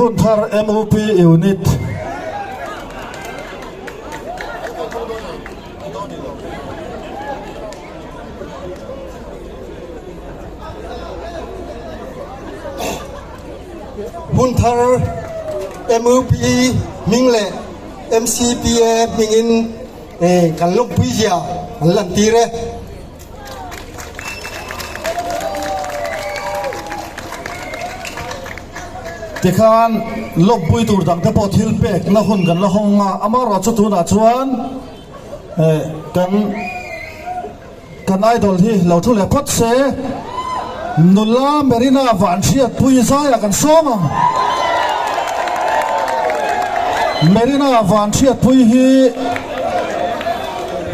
Hunthar MUP Unit. Hunthar MUP hming leh MCPA hmingin kan lawmpui zia an lantir e. Tikhan lawmpui tur dangte pawh thil pekna hun kan la hawng a, amaherawhchu tunah chuan kan kan idol hi lo thu leh phawt se, nula Marina Vanhriatpui zaiah kan sawm ang. Marina Vanhriatpui hi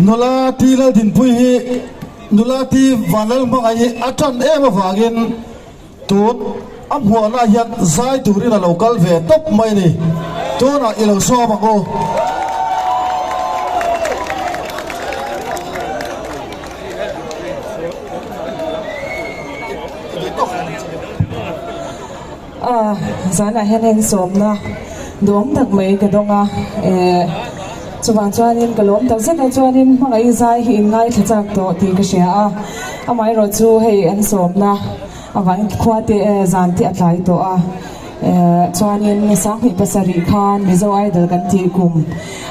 nula Ti Laldinpui hi nula Ti Vanlalhmangaih hi a tan em avangin Tun a hmuahna hian zai turin a lo kal ve tawp mai a ni. Tunah i lo sawm ang u. A zanah hian heng sawmna duhawm tak mai ka dawng a, eh chuvang chuanin ka lawm tak zet a, chuanin hmangaih zai hi in ngaithla chak tawh tih ka hria a, amaherawh chu hei an sawmna avangin khua te eh zan te a tlai tawh a, eh chuanin sanghnih pasarih khan Mizo Idol kan tih kum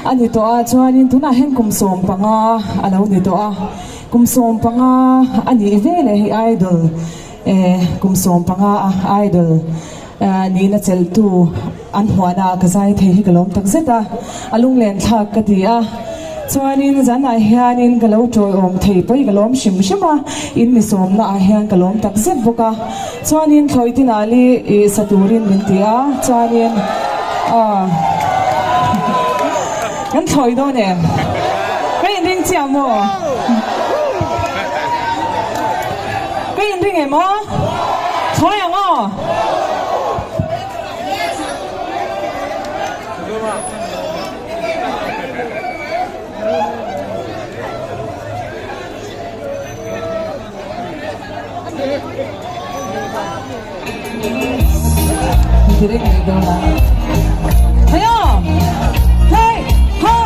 a ni tawh a, chuanin tunah hian kum 15 a lo ni tawh a, kum 15 a nih veleh hei Idol. Eh, kum 15 a idol nihna chelhtu an hmuahna ah ka zai thei hi ka lawm tak zet a, a lunglen thlak ka ti a. Chuanin zanah hianin ka lo tawiawm thei pawi ka lawm hrim hrim a, in mi sawmna ah hian ka lawm tak zet bawk a. Chuanin thlawi tinah li ih sa turin min ti a, chuanin ah kan thlawi dawn em? Ka inring chiah maw? Ka inring em aw? Thawi ang aw? Thawi aw? Hey! Ha!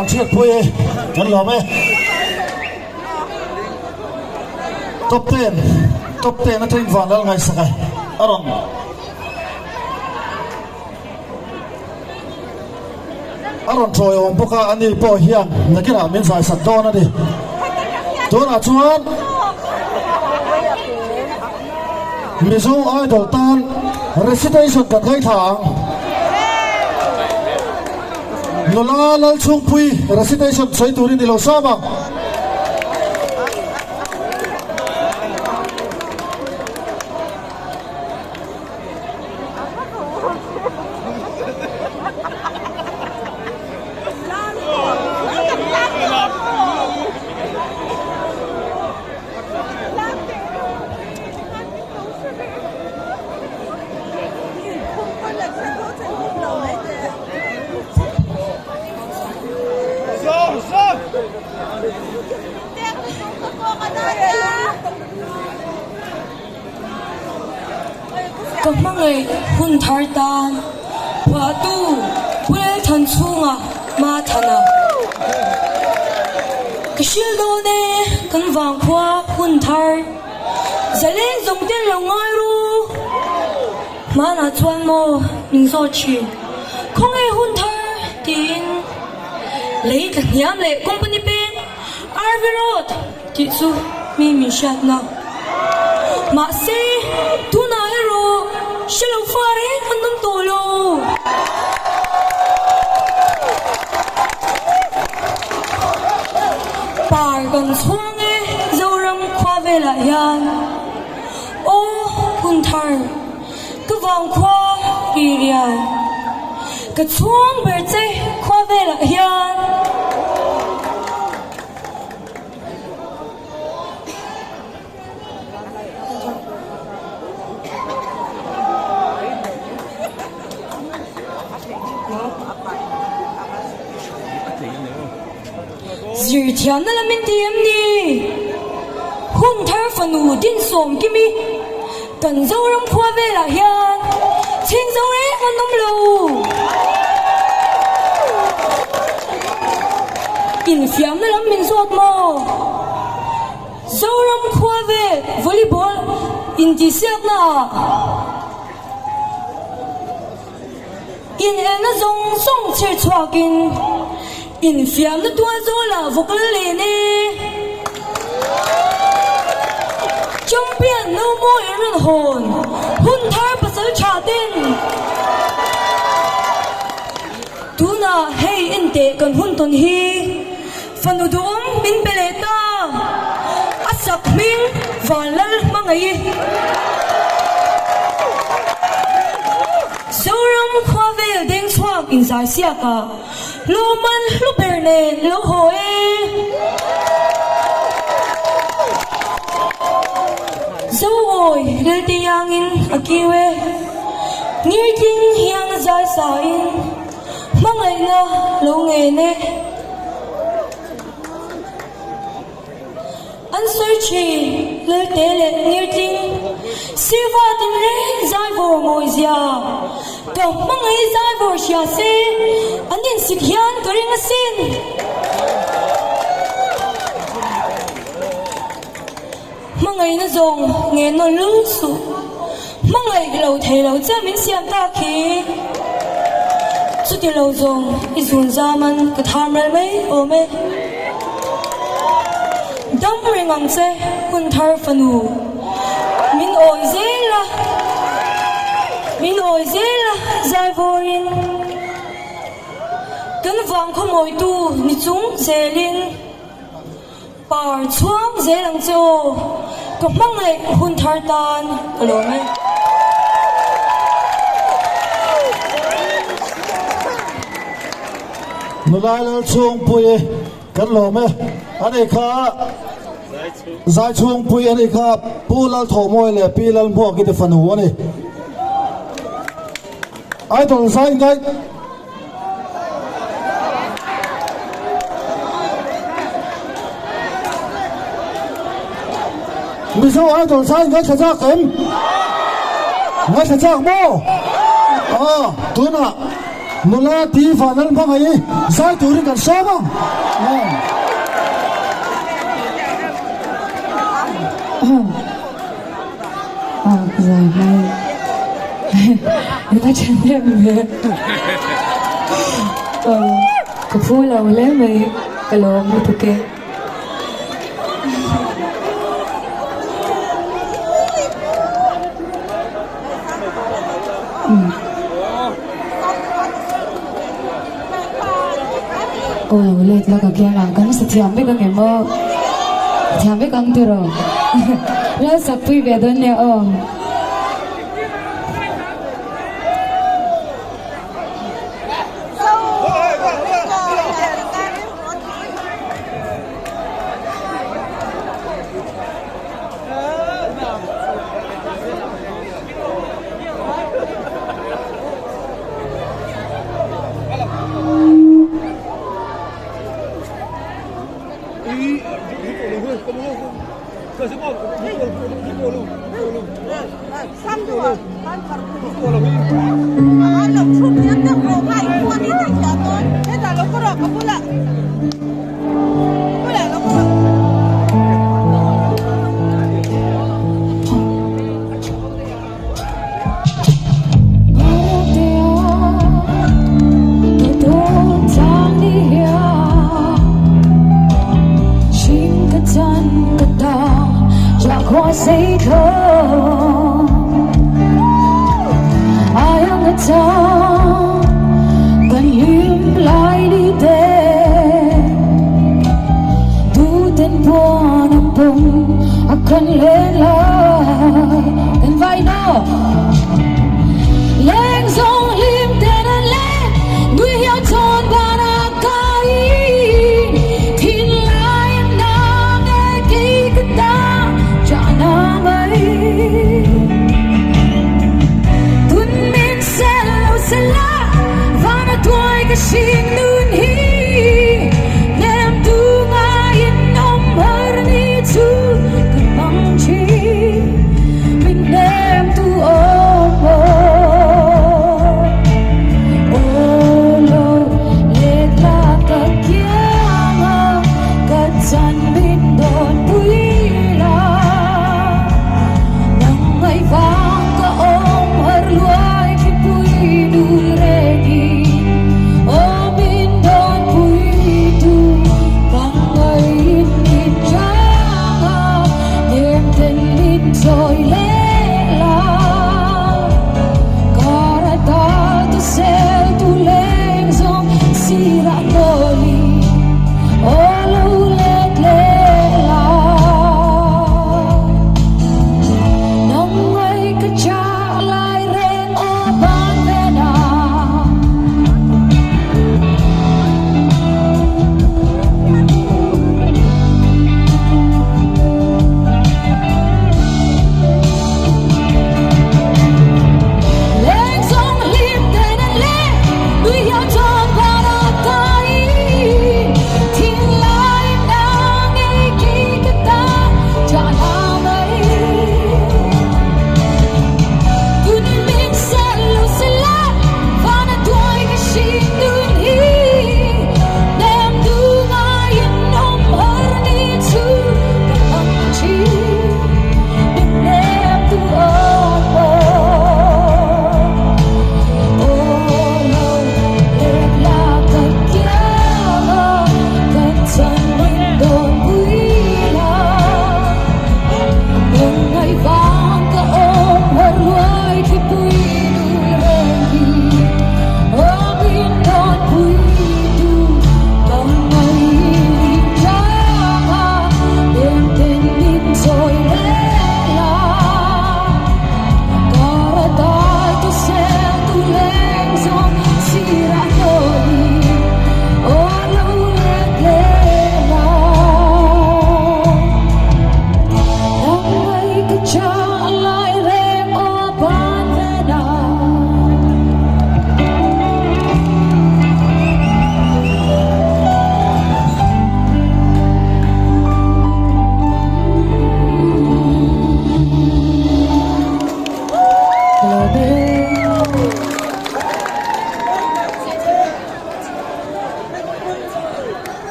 Van Hriatpui kan lawm e. Top ten top ten atangin Vanlal ngaihsak e a rawn. A rawn tawi awm bawk a, ani pawh hian nakinah min zaisak dawn a ni. Tunah chuan Mizo Idol tan recitation kan ngaithla ang. Nula Lalchhungpui recitation sawi turin i lo sawm ang. Ka hmangaih hun thar tan phuahtu Pu Lalthanchhunga hma than a. Ka hrilh dawn e kan vangkhua hun thar zalen zawng ten lo ngai ru. Hmanah chuan maw min zawt thin khawnge hun thar tiin lei tla hniam leh company peng RV Road Tih chu mi min hriatna. Mahse, tunah erawh hre lo fa reng an awm tawh lo. Par kan chhuang e Zoram khua velah hian. Aw hun thar, ka vang khua ri riai. Ka chhuang ber che khua velah hian. Zirthiamna lam in ti em ni? Hun thar fanu Dinsawm Kimi kan Zoram khua velah hian chhing zo reng an awm lo. Infiamna lam min zawt maw? Zoram khua ve volleyball intihsiakna ah inelna zawng zawng chhir chhuakin infiamna tual zawlah vawk la len e. Champion no mawi an rawn hawn hun thar pasal tha ten. Tunah hei enteh kan hun tawn hi fanu duhawm min pe leh ta, a sak hming Vanlal hmangaih. Zoram khua vel deng chhuak inzai siakah lawmman hlu ber nen lo haw e. Zoawi Lelte iangin a kiu e. Ngirtling hiang zai sain hmangaihna lo ngen e. An sawi thin Lelte leh Ngirtling sirva tinreng zai vawr mawi zia ka hmangaih zai vawr hria se an insik hian ka ring asin. Hmangaihna zawng nge nawn lul suh. Hmangaih lo thei lo che min siam tak hi. Chuti lo zawng i zun zaman ka tham ral mai awm e. Dam reng ang che hun thar fanu. Min awi zel a, min awi zel a zai vawrin. Kan vang khawmawitu ni chung zelin. Par chhuang zel ang che aw, ka hmangaih hun thar tan ka lawm e. Nulai Lalchhungpui kan lawm e, ani kha Zaichhungpui ani kha Pu Lalthawhmawi leh Pi Lalhmuaki te fanu ani. Idol zai ngai. Mizo Idol zai ngaithla chak em? Ngaithla chak maw? Aw, tunah. Nula Pi Vanlalhmangaih zai turin kan sawm a. Zai hmai i va then em ve. Ka phu lo hle mai ka lawm lutuk e. Aw lo let la ka kiang ang kan sa thiam vek ang em aw thiam vek ang tiraw Lal sak pui ve dawn nia aw.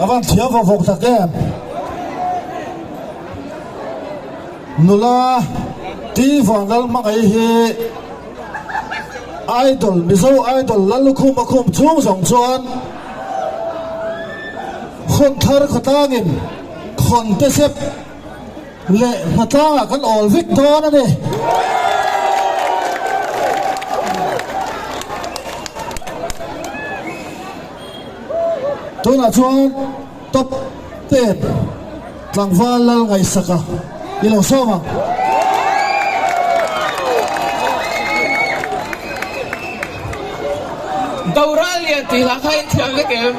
A van thiam vawk vawk tak em. Nula T Vanlal hmangaih hi Idol Mizo Idol Lallukhum a khum chhung zawng chuan Hawn thar khawtlangin khawn te sep leh hnatlangah kan awl vek dawn a ni. Tunah chuan top ten tlangval lal ngaihsaka i lo sawm ang. Doral lian tih hla kha in thiam vek em?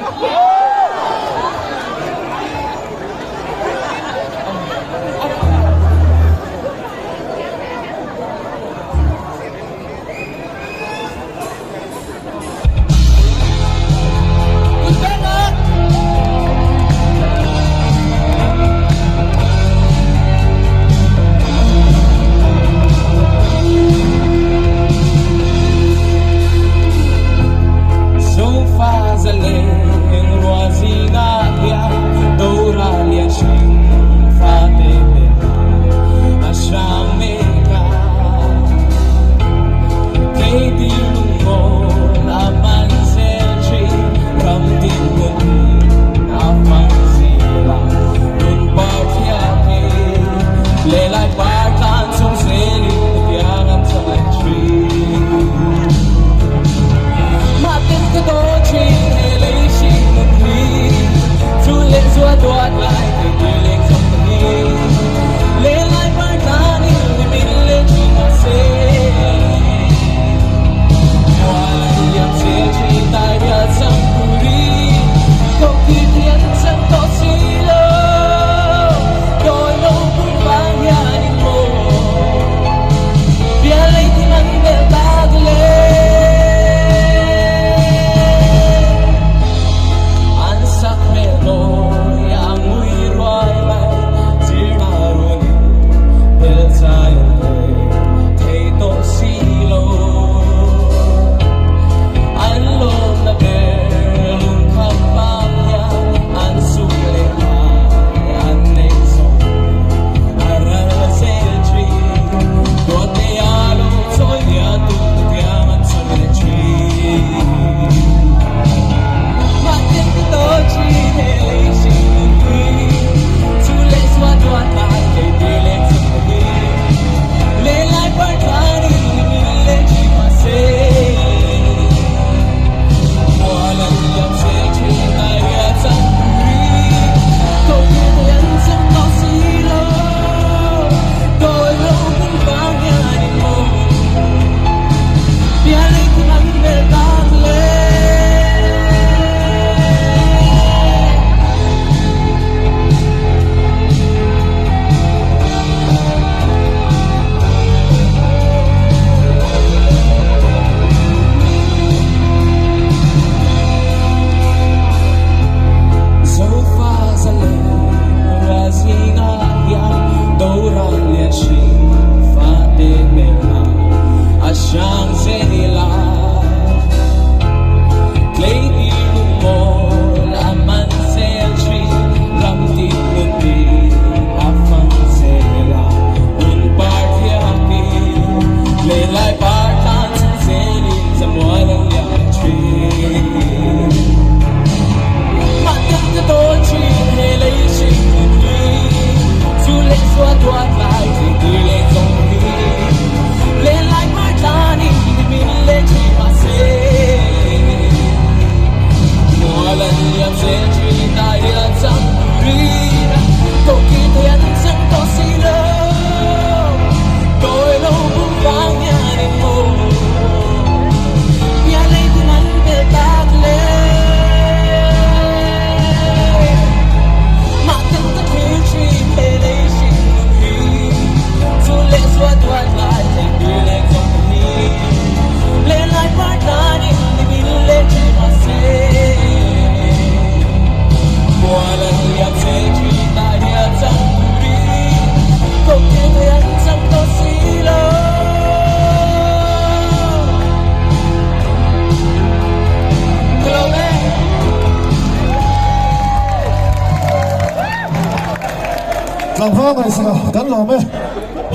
Tlangval ngaihsaka kan lawm e.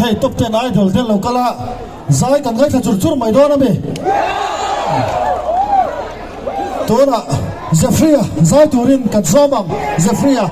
Hei top ten idol te lo kal a, zai kan ngaithla chur chur mai dawn a mi. Tunah Jeffrey-a zai turin kan sawm ang, Jeffrey-a.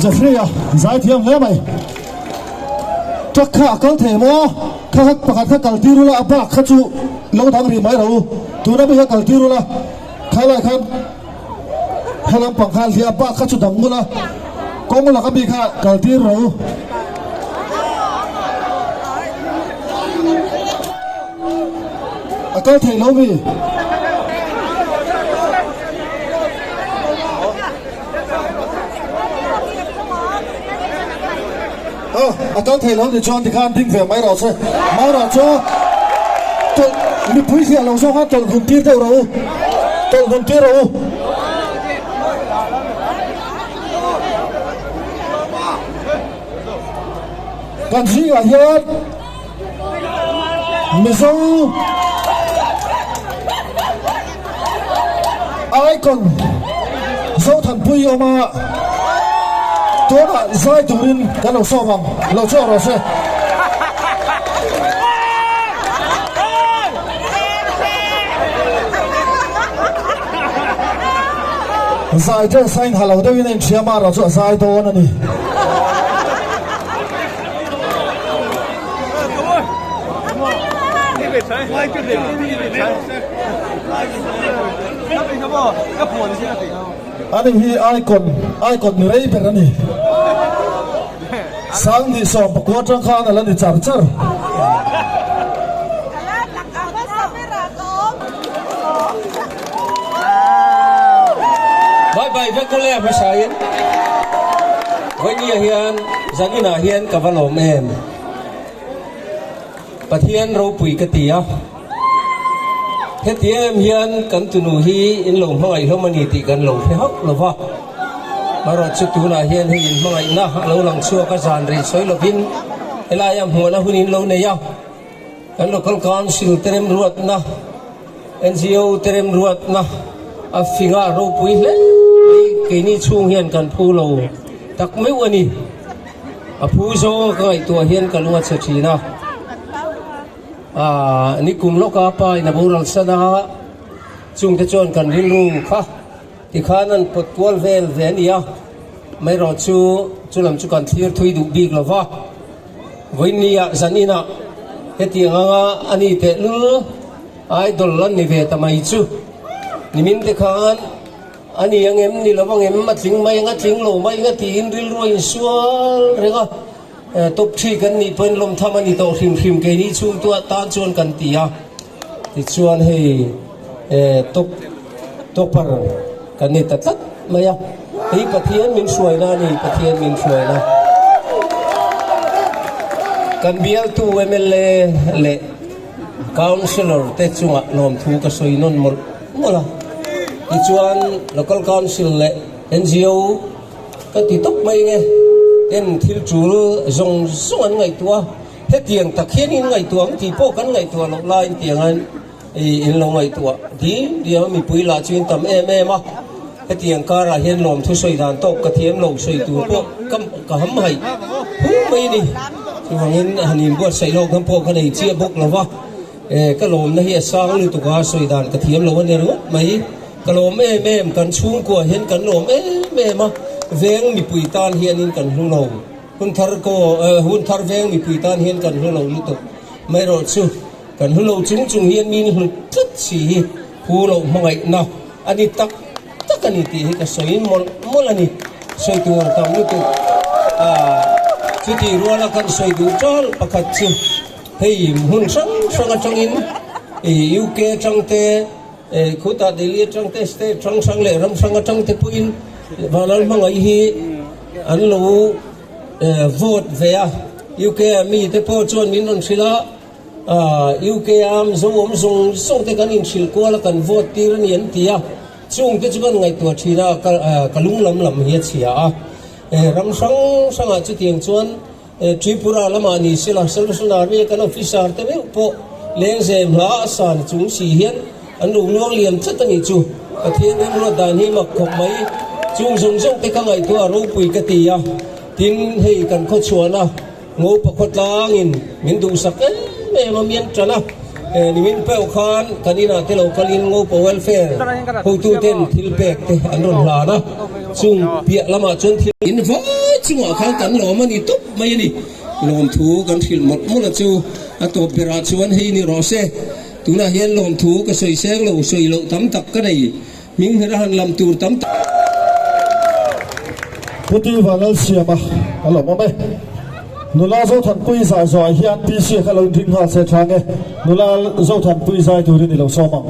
Jeffrey-a zaithiam hle mai. Truck kha a kal thei maw? Kha kha pakhat kha kal tir ula a bak kha chu lo dang rih mai ro u. Tuna mi kha kal tir ula kha lai khan he lampang kha hliah bak kha chu dang ula kawng laka mi kha kal tir ro u. A kal thei lo mi? A kal thei lo ni chuan tikhan ding ve mai rawh se. Maura chu tawlh mipui hliah lo zawk a tawlh hun tir deuh rawh u. Tawlh hun tir rawh u. Kan zingah hian Mizo Icon Zothanpui awm a, tunah zai turin kan lo sawm ang, lo chhuak rawh se. Zai dress a inha lo deuhin a inhria mah erawh chu a zai dawn a ni. Ani hi icon icon ni rei ber a ni. Sanghnih 19 atang khan a la ni char char. Bye bye vek ule a hmasain Vawini ah hian zan inah hian ka va lawm em. Pathian ropui ka ti a, heti em hian kan tunu hi in lo hmangaih hlawm a ni tih kan lo hre hauh lo va. Marawh chu tunah hian hei in hmangaihna a lo lang chhuak a, zan rei sawi lovin helaia hmuahna hun in lo nei a. Kan Local Council te remruatna, NGO te remruatna a fing a ropui hle mai. Keini chhung hian kan phu lo tak meuh a ni. A phu zawng ka ngaihtuah hian ka lung a chhe thin a. Aaa nikum lawka pa in a boral san a, chungte chuan kan rilru kha tikhan an pawt kual vel ve a ni a. Amaherawh chu chulam chu kan thlir thui duh bik lo va. Vawinia zan inah hetiang anga a ni tehlul idol an ni ve ta mai chu. Nimin te khan a ni ang em ni lo ang em a tling mai ang a tling lo mai ang a tiin rilru a insual reng a. Top three kan nih pawhin lawmtham a ni tawh hrim hrim keini chhungtuah tan chuan kan ti a. Tichuan hei top topper kan ni ta tlat mai a, hei Pathian min hruaina a ni, Pathian min hruaina. Kan bialtu mla leh councillor te chungah lawmthu ka sawi nawn mawlh mawlh a, tichuan local council leh NGO ka ti tawp mai nge ten thil tul zawng zawng an ngaihtuah a. Hetiang tak hian in ngaihtuah ang tih pawh kan ngaihtuah loh laiin tiangin in lo ngaihtuah ding diam a, mipui lah chu in tam em em a. Hetiang karah hian lawmthu sawi dan tawk ka thiam lo sawi tur pawh ka ka ham haih hu mai a ni. Chuvangin han inbuatsaih lawk ang pawh ka nei chiah bawk lo va, ka lawmna hi a sang lutuk a, sawi dan ka thiam lo a ni ringawt mai. Ka lawm em em, kan chhungkua hian kan lawm em em a, veng mipui tan hianin kan hlu lo. Hun thar kaw hun thar veng mipui tan hian kan hlu lo lutuk mai erawh chu kan hlu lo chung chung hian min hlut tlat si hi hu loh hmangaihna a ni tak tak a ni tih hi ka sawi mawlh mawlh a ni. Sawi tur tam lutuk a chutih ruala kan sawi duh ṭal pakhat chu hei hmun hrang hrang atangin UK atang te khutah Delhi atang te state hrang hrang leh ram hrang atang te pawhin Vanlal hmangaih hi An lo vote ve a, UK a mi te pawh chuan min rawn hrilh a, UK a Mizo awm zawng zawng te kan inhrilh kual a kan vote tir a ni an ti a, chung te chu kan ngaihtuah thin a, ka lung lam lam hi a chhia a, ram hrang hrangah chutiang chuan Tripura lamah ni sela Salvation Army a kan officer te meuh pawh lengzem hla a san chung si hian An lo luang liam tlat a nih chu. Pathian remruat dan hi mak khawp mai. Chung zawng zawng te ka ngaihtuah a ropui ka ti a. Tin, hei kan khawchhuahna Ngopa khawtlangin min duhsak em em a mian tan a. Nimin peuh khan kan inah te lo kalin Ngopa Welfare hotuten thil pek te an rawn hlan a. Chung piah lamah chuan thil. In vai chungah khan kan lawm a ni tawp mai a ni. Lawmthu kan hrilh mawlh mawlh a chu a tawp berah chuan hei ni rawh se. Tunah hian lawmthu ka sawi seng lo, sawi loh tam tak ka nei. Hming hmel a han lam tur tam tak. Pu Ti Vanlalsiama a lawm awm e. Nula Zothanpui zai zawhah hian PC kha lo inring nghal se tha nge. Nula Zothanpui zai turin i lo sawm ang.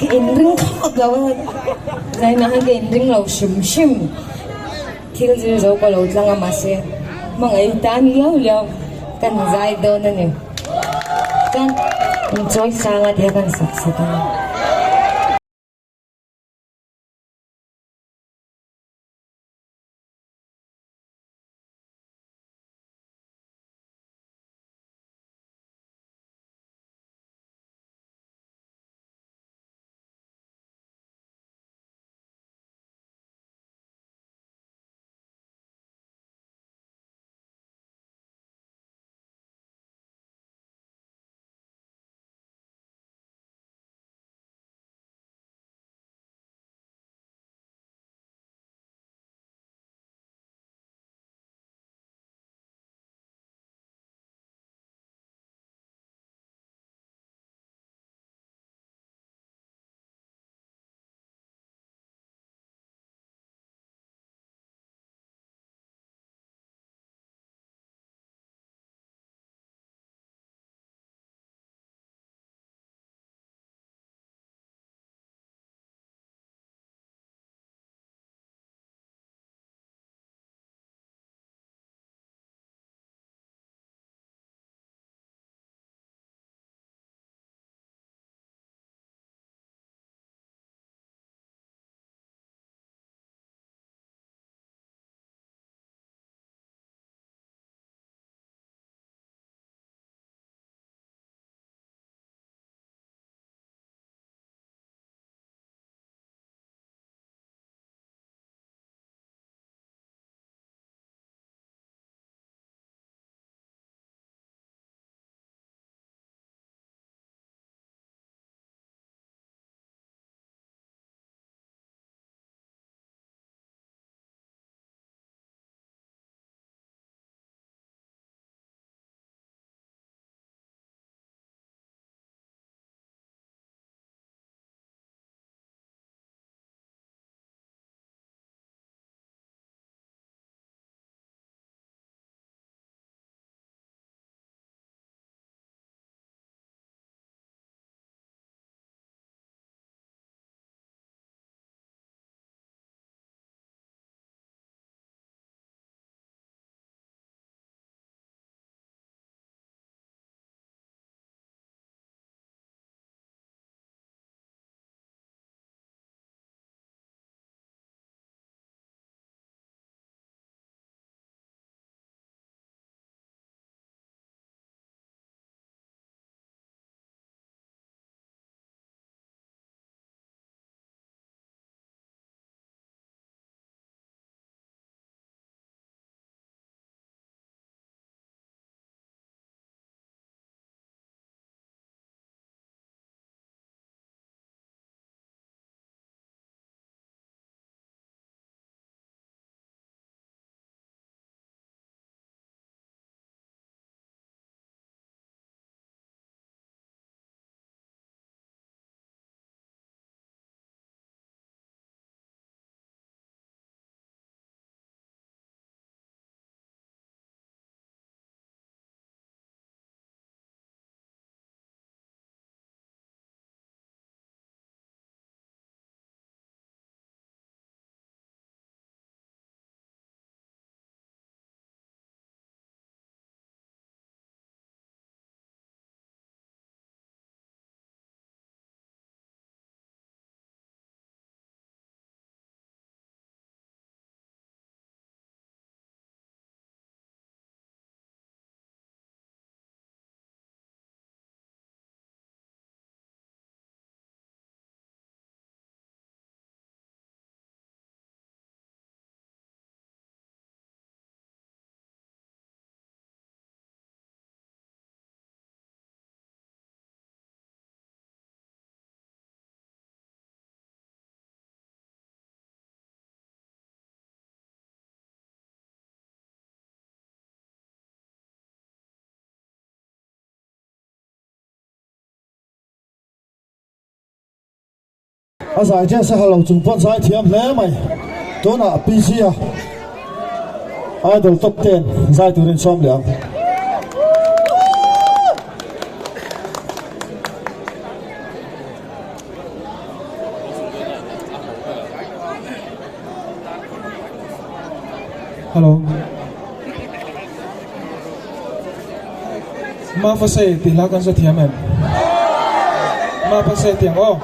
Ka inring thlawt lo a, zainah hian ka inring lo hrim hrim, thil zir zo ka lo tlang a mahse hmangaih tan liau liau kan zai dawn a ni, chuan inchawi sanga tia kan sak sak a ni. A zai dress a ha lo chung pawn zai thiam hle mai. Tunah PC a Idol top ten zai turin sawm leh ang. Hello. Mafase tih hla kan sa thiam em? Mafase tih ang aw.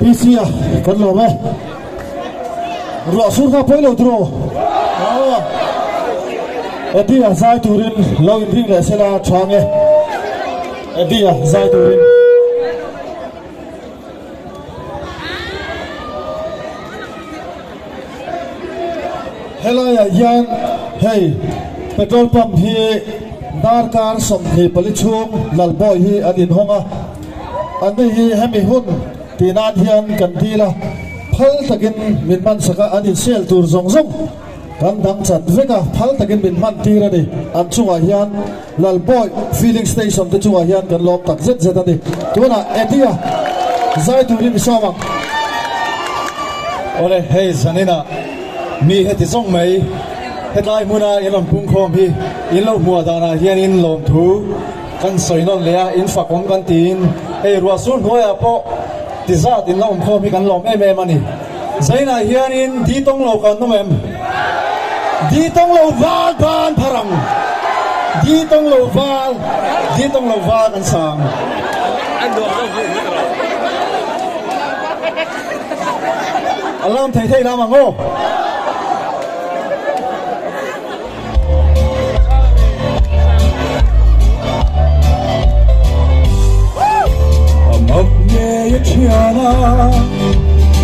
PC a kan lawm e. Ruah sur kha pawi lo tiraw? Eddie a zai turin lo inring leh sela tha nge. Eddie-a zai turin. Helaiah hian hei petrol pump hi darkar 24 chhung Lalbawi hi an inhawng a, anni hi hemi hun tih nan hian kan dil a, phal takin min hman sak a, an insel tur zawng zawng kan dang chat vek a, phal takin min hman tir a ni. An chungah hian Lalbawi filling station te chungah hian kan lawm tak zet zet a ni. Tunah Eddie-a zai turin mi sawm ang. Awle, hei zaninah mi heti zawng mai hetlai hmuna in rawn pungkhawm hi in lo hmuah danah hianin lawmthu kan sawi nawn leh a, in fak awm kan tiin hei ruah sur hnuaiah pawh ti zat in la awmkhawm hi kan lawm em em a ni. Zainah hianin di tawng lo kan awm em? Di tawng lo val ban phar ang. Di tawng lo val, di tawng lo val kan sang. A lam thei thei lam ang aw. A mak ngei a thian a,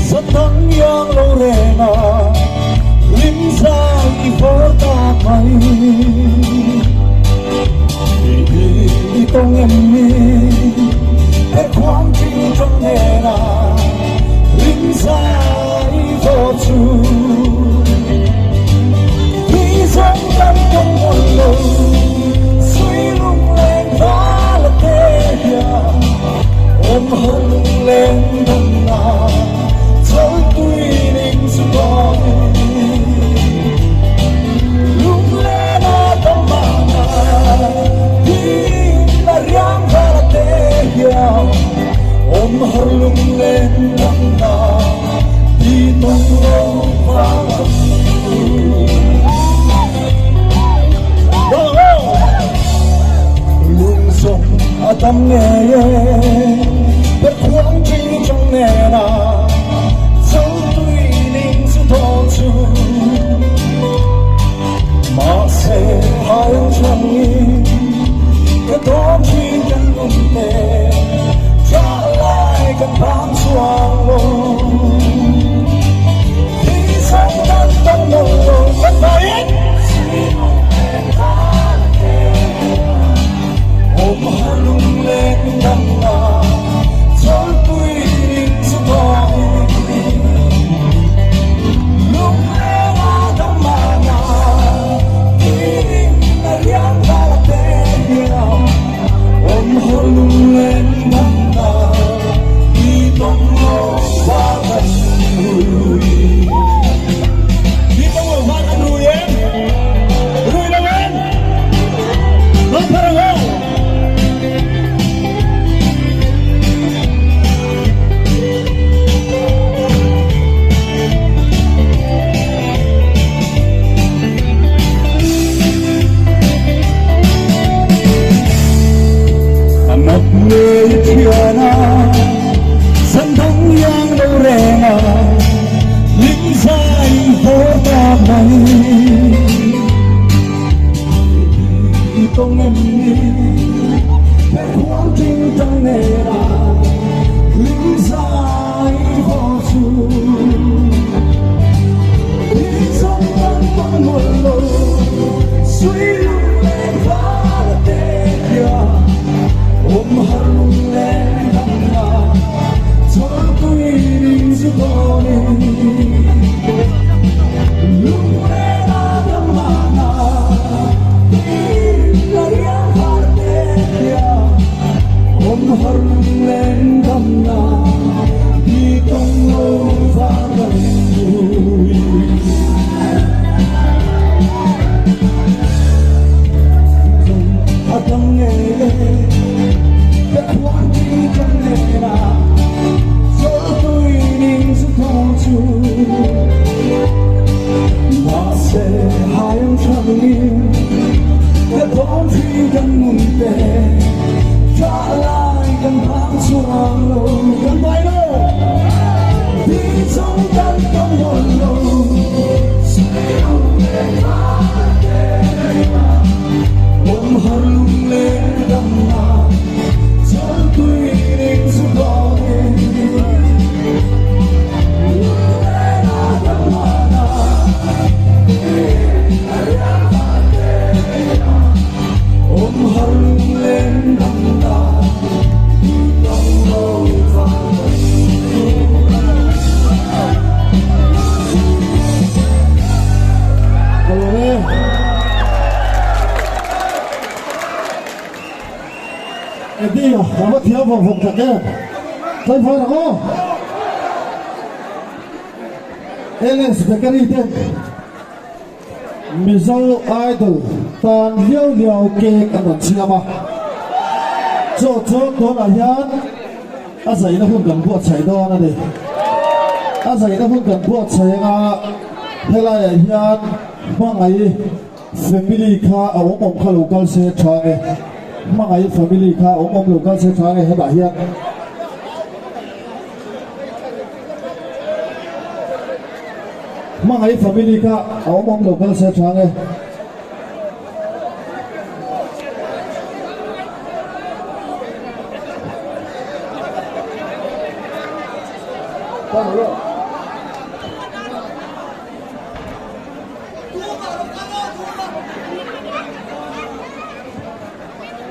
zan dang iang lo reng a, hlim zai i vawr ta mai. I hi i tawng em ni, her khuang ting tang nen a, hlim zai i vawr chu. Eddie a va thiam vawng vawng tak em? Tlaivar ang aw. LS Bakery ten Mizo Idol tan liau liau cake an rawn siam a. Chaw chu tunah hian a zaina hun kan buatsaih dawn a ni. A zaina hun kan buatsaih anga helaiah hian hmangaih Family kha a awm awm kha lo kal se tha nge? Hmangaih family kha a awm awm lo kal se tha nge hetah hian? Hmangaih family kha a awm awm lo kal se tha nge?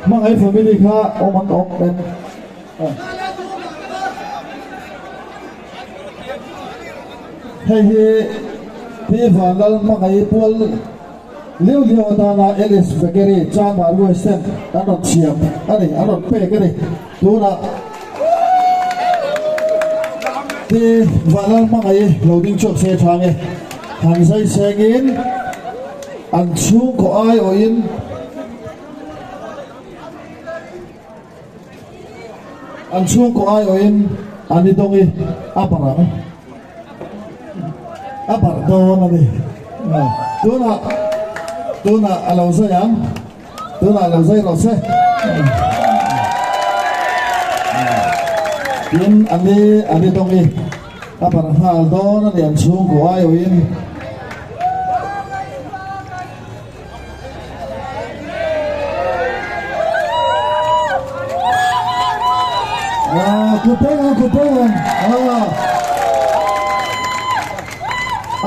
Hmangaih family kha awm an awm em? Hei hi Pi Vanlal Hmangaih pual liau liau atana Alice Bakery Chanmar West ten an rawn siam a ni, an rawn pek a ni. Tunah Pi Vanlal Hmangaih lo ding chhuak se tha nge? Han zai sengin an chhungkaw aiawhin an chhungkaw aiawhin an i dawng i a barh ang a barh dawn a ni. Tunah tunah a lo zai ang tunah a lo zai rawh se. Tin an i an i dawng i A barh nghal dawn a ni an chhungkaw aiawhin. Ah, kupeng ang kupeng ang. Ah.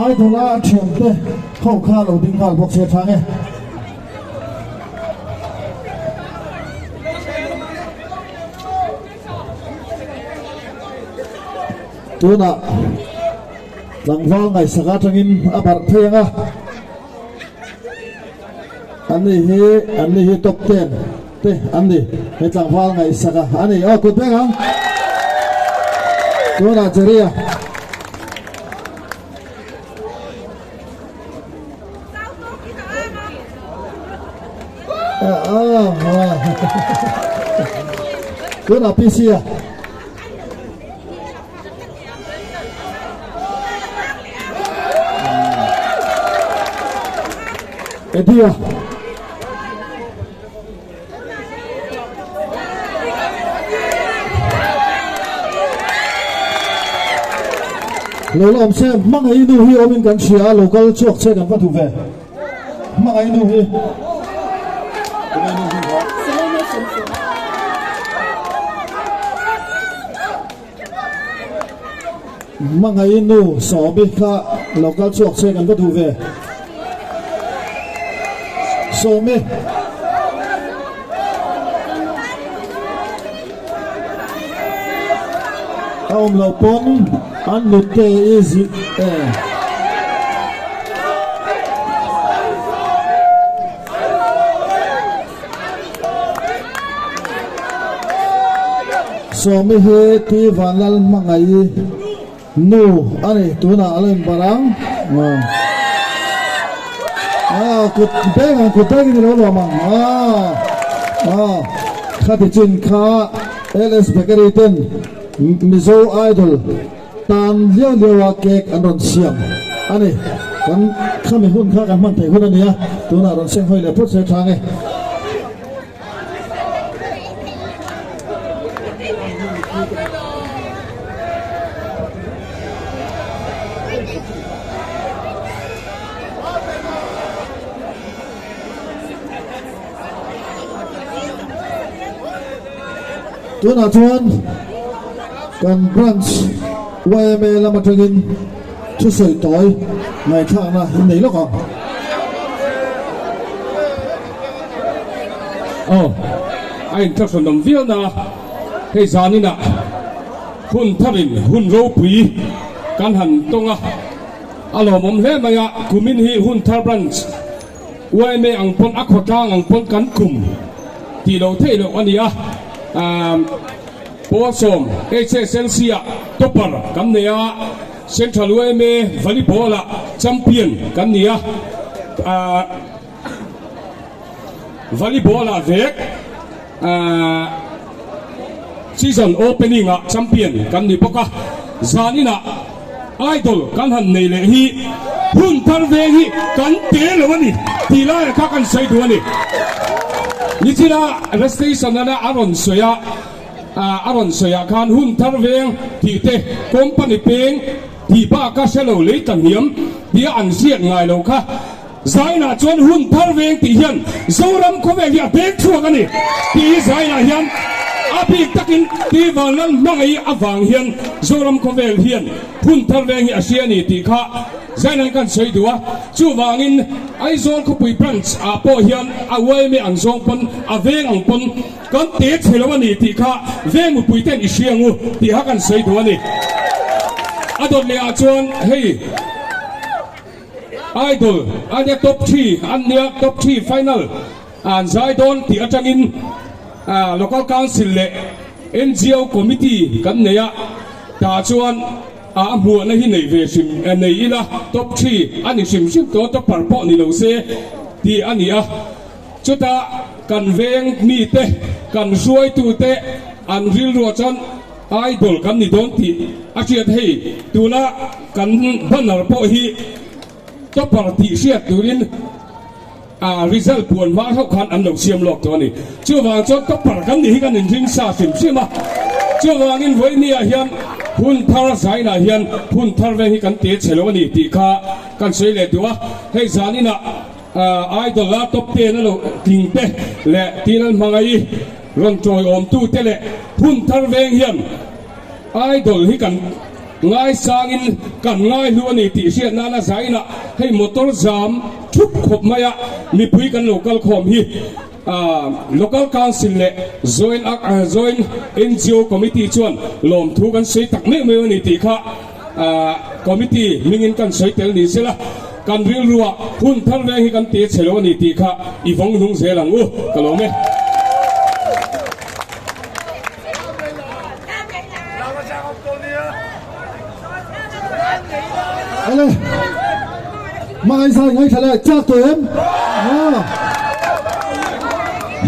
Idol a thiante ho kha lo ding nghal bawk se tha nge. Tunah tlangval ngaihsak atangin a barh phei ang a, an ni hi an ni hi top ten te an ni he tlangval ngaihsak a a ni aw kut beng ang tunah Jerry a. Tunah PC a. Eddie a. Lo la awm se hmangaih nu hi awmin kan hria a local chhuak che kan va duh ve hmangaih nu hi. Hmangaih nu Sawmi kha local chhuak che kan va duh ve. Sawmi. A awm lo pawn an nute i zih e. Sawmi hi Tui Vanlal Hmangaih nu a ni tunah a lo inbarh ang. Ah, kut beng ang, kut bengin i lo lawm ang. Ah, ah, khati chin kha LS Bakery ten Mizo Idol tan liau liau a cake an rawn siam a ni. Kan khami hun kha kan hman theih hun a ni a, tunah rawn seng hawi leh phawt se tha nge. Tunah chuan kan branch yma lam atangin thusawi tawi ngaihthlakna in nei lawk ang. Aw, a inthlahrunawm viau na hei zaninah hun tharin hun ropui kan han tawng a, a lawmawm hle mai a, kumin hi hun thar branch yma ang pawn a khawtlang ang pawn kan kum tih loh theih loh a ni a. Pawlsawm HSLC ah topper kan nei a, Central yma Volleyball ah champion kan ni a, Volleyball ah vek season opening ah champion kan ni bawk a, zanin ah Idol kan han nei leh hi hun thar veng hi kan te lo a ni tih laiah kha kan sawi duh a ni. Nichina Station ana a rawn sawi a, a rawn sawi ah khan hun thar veng tih te company peng tih bak a hre lo lei ta hniam tia an ziak ngai lo kha Zainah chuan hun thar veng tih hian Zoram khawvel hi a peng chhuak a ni tih hi Zainah hian a bik takin Tivalnal hmangaih avang hian Zoram khawvel hian hun thar veng hi a hria a ni tih kha Zainah hian kan sawi duh a. Chuvangin Aizawl khawpui branch ah pawh hian a yma ang zawng pawn a veng ang pawn kan te chhe lo a ni tih kha veng mipui ten i hria ang u tih kha kan sawi duh a ni. A dawt leh ah chuan hei. Idol ania top three an nia top three final an zai dawn tih atangin local council leh NGO committee kan nei a tah chuan a hmuahna hi nei ve hrim nei ila top three a ni hrim hrim tawh topper pawh ni lo se tih a ni a chutah kan veng mite kan hruaitute an rilruah chuan Idol kan ni dawn tih a hriat hei tuna kan banner pawh hi topper tih hriat turin a result puan hma hauh khan an lo siam lawk tawh a ni. Chuvang chuan topper kan nih hi kan inring sa hrim hrim a, chuvangin vawinia hian hun thar zainah hian hun thar veng hi kan te chhe lo a ni tih kha kan sawi leh duh a, hei zaninah Idol a top ten a lo tling te leh Tilal Hmangaih Rawn tawiawmtute leh hun thar veng hian Idol hi kan ngaisangin kan ngaihlu a ni tih hriat nana zainah hei motor zam thup khawp maia mipui kan lo kal khawm hi Local Council leh Joint Joint NGO Committee chuan lawmthu kan sawi tak meuh meuh a ni tih kha Committee hmingin kan sawi tel ni sela kan rilruah hun thar veng hi kan ti chhe lo a ni tih kha i vawng hnung zel ang u ka lawm e. Ele Mangai sai ngai thale chak to em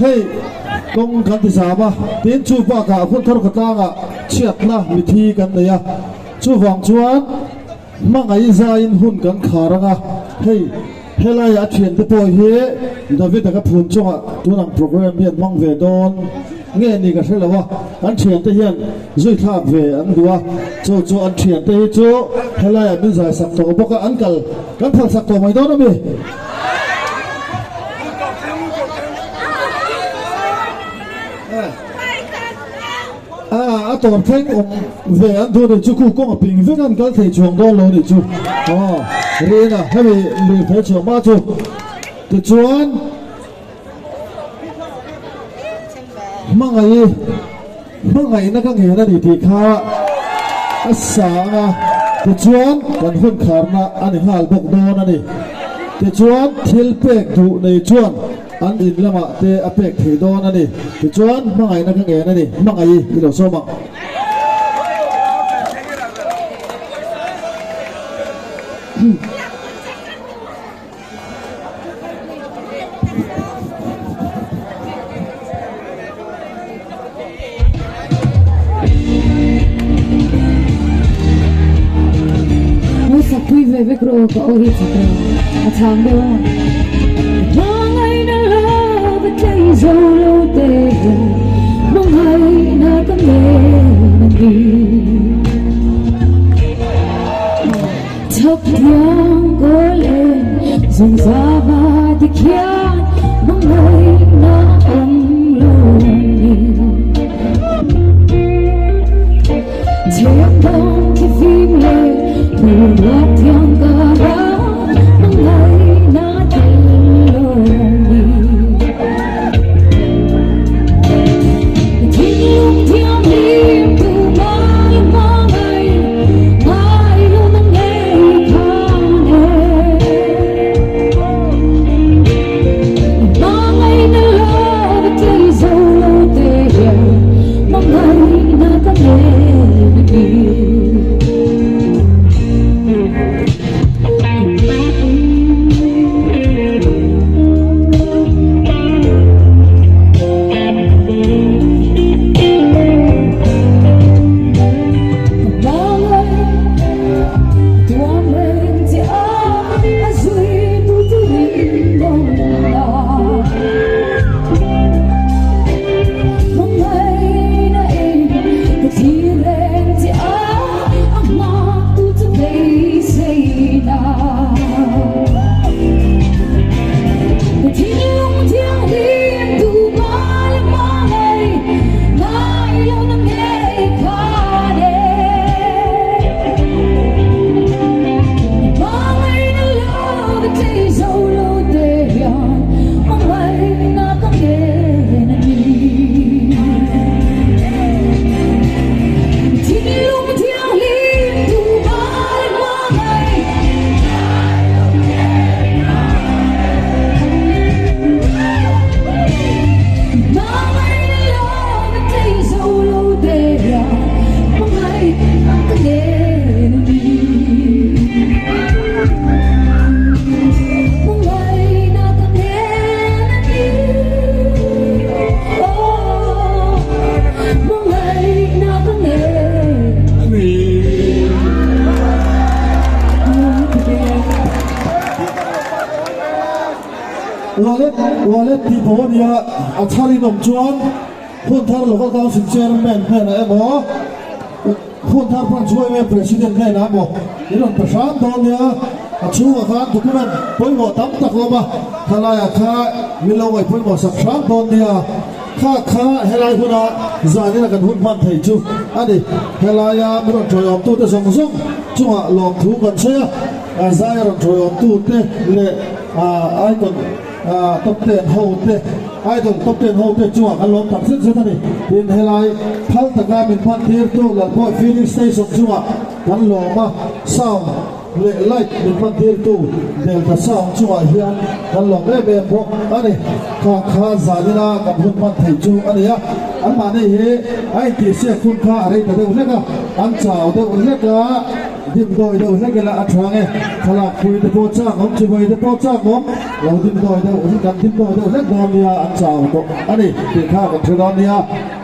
hei kawng kan ti zam a tin chu bakah hun thar khawtlangah chhiatna mithi kan nei a Chuvang chuan hmangaih zaiin hun kan khar ang a, hei helaiah a thiante pawh hi David-a ka phun chungah tun ang program hi an hmang ve dawn nge ni ka hre lo a, an thiante hian zui thlak ve an duh a, chu chu an thiante hi chu helaiah min zai sak tawh bawk a, an kal kan phal sak tawh mai dawn a mi? A tawp thleng awm ve an duh nih chu khu kawng a ping vek an kal thei chuang dawn lo nih chu aw Rina hemi lui fel chhuah hma chu tichuan hmangaih hmangaihna ka ngen a ni tih kha a sa ang a tichuan kan hun kharna a ni nghal bawk dawn a ni tichuan thil pek duh nei chuan An in lamah te a pek thei dawn a ni. Tichuan, hmangaihna ka ngen a ni. Hmangaih i lo sawm ang. Lo sakpui ve vek rawh aw ka aw hi chak lo a chhang deuh a. Hmangaihna lova tlei zo lo te hian hmangaihna ka ngen a ni. Thawk thiang kawl en zung zava tikhian hmangaihna awm lo ni. Thiang dawng khi phim leh thu ruat thiang ka ra hmangaihna tel lo ni. Thinlung thianghlim tu mai hmangaih ngai lo nang ngei khan e. bo a nia, a thar in awm chuan Hunthar Local Council Chairman hnenah emaw, Hunthar Branch yma President hnenah emaw in rawn pe hram dawn nia. A chhungah khan document pawimawh tam tak a awm a, khalaiah kha min lo ngaih pawimawh sak hram dawn nia. Kha kha helai huna zanina kan hun hman thei chu a ni. Helaia min rawn tawiawmtute zawng zawng chungah lawmthu kan sawi a, zaia rawn tawiawmtute leh icon top ten hote, idol top ten hote chungah kan lawm tak zet zet a ni. Tin, helai phal taka min hman tirtu Lalbawi Filling Station chungah kan lawm a, sound leh light min hman tirtu Delta Sound chungah hian kan lawm em em bawk a ni. Kha kha zanina kan hun hman theih chu a ni a, anmahni hi a intihsiak hun kha a rei ta deuh hlek a, an chau deuh hlek a, dimdawi deuh hlek ila a tha nge, thlalak pui te pawh chak awm, chibai te pawh chak awm, lo dimdawi deuh, kan dimdawi deuh hlek dawn nia, an chau tawh a ni tih kha kan hre dawn nia.